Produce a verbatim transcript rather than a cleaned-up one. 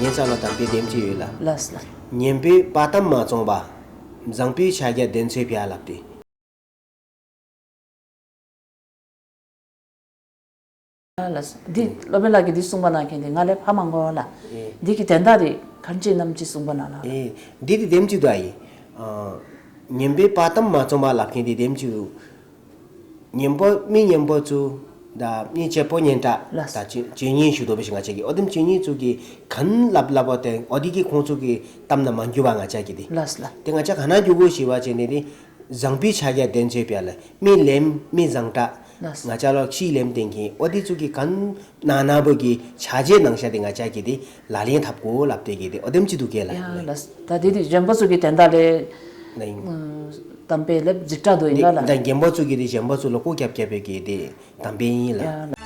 ལྷན་ས་ལུ་དམ་པའི་དེམ་ཅིག་ཡོད་ལགས། ལགས་ལགས། གཉེན་པོའི་དཔའ་གཏམ་མ་བཙོངས་པ། བཟང་པོའི་ཕྱག་རྒྱ་བདེན་ཚོད་ཕྱེ་ལབ་སྟེ། ལགས་སོ། འདི་སློབ་དཔོན་ལགས་ཀྱིས་འདི་གསུངས་པ་ནང་བཞིན་འདི་ང་ལས་ཧ་མ་གོ་ལགས། ཨེ། འདི་གི་དོན་དག་འདི་ག་ཅི་ཨིན་ནམ་ཅིག་གསུངས་པ་ནང་ལགས། ཨེ། འདི་འདི་དེམ་ཅིག་འདུག་ཨ་ཡི། ཨ་གཉེན་པོའི་དཔའ་གཏམ་མ་བཙོངས་པ་ལབ་མཁན་འདི་དེམ་ཅིག་འདུག། གཉེན་པོ་མི་གཉེན་པོ་ཚུ་དང་མི་བྱེད་པོ་གཉེན་དྲག། ལགས། ད་བྱེད་བྱེད་གཉེན་ཞུ་དོ་བ་ཞིག་ང་བཅས་ཀྱིས། ཨོ་དེམ་བྱེད་གཉེན་ཚུ་གིས་ག་ནི་སླབ་སླབ་པ་དེ་ཨོ་དེ་གིས་ཁོང་ཚུ་གི་གཏམ་ནང་མ་འགྱུར་བ་ང་བཅས་ཀྱིས་འདི། ལགས་ལགས། དེ་ང་བཅས་ག་ནི་འགྱུར་དགོ་ཞུ་བ་ཅིན་འདི་འདི་བཟང་པོའི་ཕྱག་རྒྱ་བདེན་ཚོད་ཕྱེ་ལགས། མི་ལེགསམ་མི་བཟང་དྲག། ལགས། ང་བཅས་ལུ་ཤེས་ལེགསམ་བསྟན་མཁན་ཨོ་དེ་ཚུ་གིས་ག་ནི་གནང་གནངམ་གི་ཕྱག་རྗེས་གནང་ཤ་དེ་ང་བཅས་ཀྱིས་འདི་ལག་ལེན་འཐབ་དགོ་ལབ་སྟེ་གི་འདི་ཨོ་དེམ་ཅིག་འདུག་ག་ལགས། ཡ་ལགས། ད་འདི་འདི་གཞན་པ་ཚུ་གི་དོན་དག་ལས་ལགས། ཨ་དམ་པའི་ལས་འཇིགས་སྐྲག་འདུག་ཨིན་ལགས། ད་རྒན་པོ་ཚུ་གིས་འདི་གཞན་པ་ཚུ་ལུ་སྐོར་རྐྱབ་རྐྱབ་པའི་གི་འདི་དམ་པའི་ཨིན་ལགས། ཡ་ལགས།